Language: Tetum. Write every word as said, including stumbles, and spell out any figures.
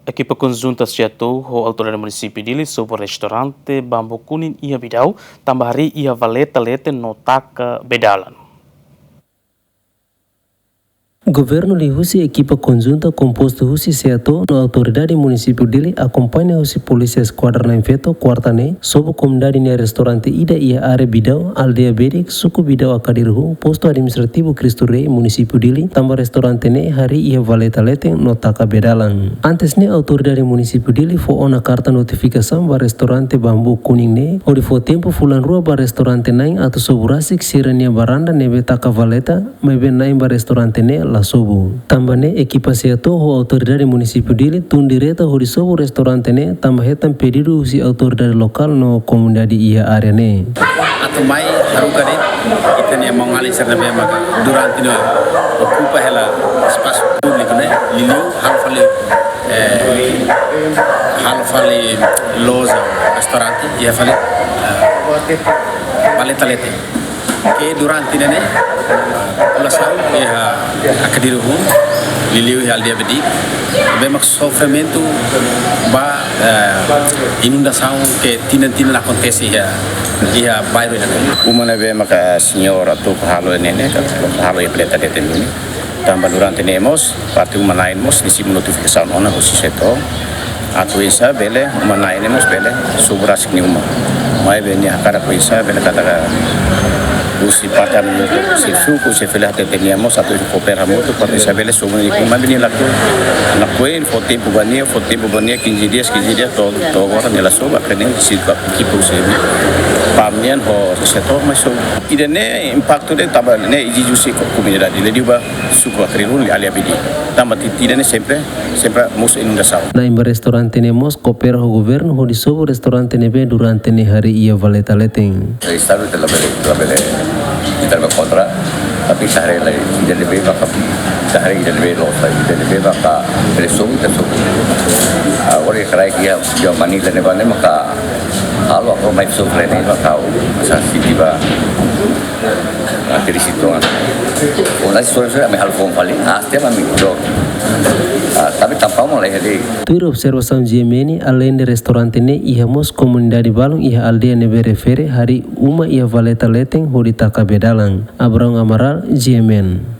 Ekipa konjunta SEATOU ho Autoridade Munisípiu Dili sobu restaurante Bambu Kuning iha Bidau, tanba harii iha valeta leten no taka bee dalan. Governu liuhusi ekipa konjunta kompostu husi SEATOU no Autoridade Munisípiu Dili, akompaña husi Polísia Eskuadra na'in-feto, kuarta ne'e, sobu komunidade nia restaurante ida iha área Bidau, aldeia Bedik, suku Bidau Akadiruhun, postu administrativu Cristo Rei, Munisípiu Dili, tanba restaurante ne'e harii iha valeta leten no taka bee dalan. Antes ne'e, Autoridade Munisípiu Dili fó ona karta notifikasaun ba restaurante Bambu Kuning ne'e, hodi fó tempu fulan rua ba restaurante na'in atu sobu rasik sira-nia varanda ne'ebé taka valeta, maibé na'in ba restaurante ne'e la sobu. Tanba ne'e, ekipa SEATOU ho Autoridade Munisípiu Dili tun direta hodi sobu restaurante ne'e, tanba hetan pedidu husi autoridade lokál no komunidade iha área ne'e. Atu mai haruka de'it ita-nia maun-alin sira ne'ebé maka durante ne'e okupa hela espasu públiku ne'e, liuliu halo fali, eh, halo fali loja, restaurante, iha fali, eh, valeta leten. Ke durante ne'e ne'e, populasaun iha Akadiruhun, liuliu iha aldeia Bedik, ne'ebé mak sofrimentu ba, eh, inundasaun ke tinan-tinan akontese iha, iha bairru ne'e ne'e. Uma ne'ebé maka señór atu halo ne'e ne'e, halo iha valeta leten ne'e. Tanba durante ne'e mós, parte uma-na'in mós, resibi notifikasaun ona husi SEATOU. Atu oinsá bele, uma-na'in ne'e mós bele sobu rasik nia uma. Maibé nia hakarak oinsá bele katak husi parte ami, husi suku, husi fila hatete nia mós, atu koopera hamutuk, para oinsá bele sobu nia uma, maibé nia lakohi, lakohi, fó tempu ba nia, fó tempu ba nia, quinze dias, quinze dias, to'o, to'o agora nia la sobu, akhirnya situ ekipa husi PAM nian ho SEATOU mai sobu. Ida-ne'e impaktu de'it tanba ne'e ezije husi ko-, komunidade, liuliu ba suku Akadiruhun, aldeia Bedik. Tanba tinan-tinan ne'e sempre, sempre mosu inundasaun. Na'in ba restaurante ne'e mós koopera ho governu hodi sobu restaurante ne'ebé durante ne'e harii iha valeta leten. Estadu ita labele, labele, ita labele kontra, tapi ita haree lai, ita ne'ebé maka, ita haree ita ne'ebé loos, ita ne'ebé maka bele sobu, ita sobu. Ah, agora iha kraik iha, iha Manila ne'ebá ne'e maka halo, agora mai sofre ne'e maka, sa siti ba. Ah, triste tuan. Ona sore-sore ami halo foun fali, ah, setiap ami dor. Ah, tapi tanpa mau lah jadi. Tuir observasaun GMN, aleinde restaurante ne'e, iha mós komunidade balun iha aldeia ne'ebé refere harii uma iha valeta leten hodi taka bee dalan. Abraão Amaral, GMN.